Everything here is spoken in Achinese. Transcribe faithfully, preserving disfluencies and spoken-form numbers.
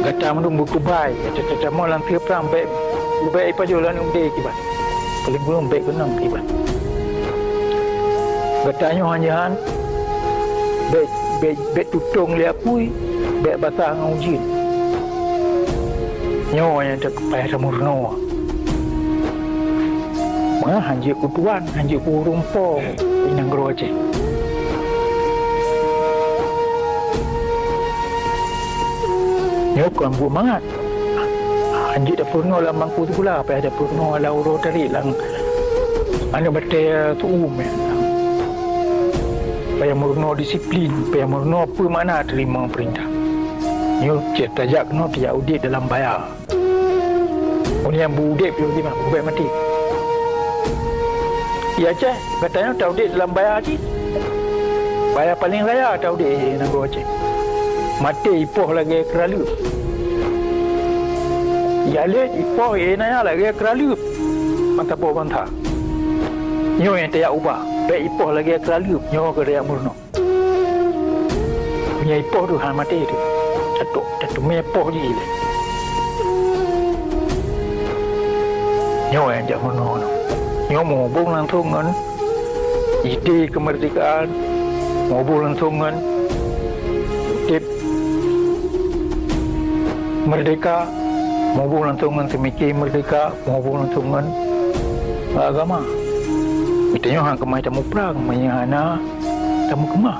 Gata mandum beukubai, gata teutamong lam sie prang, bèk, bèk ipajoh lagèe udé kiban. Paléng kureueng bèk keunong kiban. Gata nyoe han jihan, bèk, bèk, bèk tutong lé apui, bèk basah ngon ujeuen. Nyoe nyang teupeugah tameurunoe. Meuhan jeuet keu tuan, han jeuet keu ureueng po di nanggroe Aceh. Nyoe kon buet mangat. Han jeuet tapeurunoe lam bangku sikula, payah tapeurunoe lam uroe tarek lam aneuk batèe, eh, tu'um, eh. Payah meurunoe disiplin, payah meurunoe peue makna teurimong peurintah. Nyoe cit tajak keunoe tajak udép dalam baya. Ureueng nyang beu udép yoh dimang, beu bèk maté. Di Aceh, gata nyoe taudép dalam baya cit. Baya paléng raya taudép di nanggroe Aceh. Maté ipoh lagèe keuraleueb. Di Alèh ipoh ié nyan lagèe keuraleueb. Bansa poh bansa. Nyoe nyang tajak ubah, bèk ipoh lagèe keuraleueb, nyoe keuh tajak meurunoe. Meunyoe ipoh teuh hana maté teuh, tato-, tateumé poh jih lé. Nyoe nyang jak meurunoe nyoe. Nyoe meuhubông langsông ngon ide keumeurdekaan, meuhubông langsông ngon udép meurdeka, meuhubông langsông ngon seumike meurdeka, meuhubông langsông ngon agama. Geutanyoe hana keumah tamuprang meunyoe hana tameukeumah.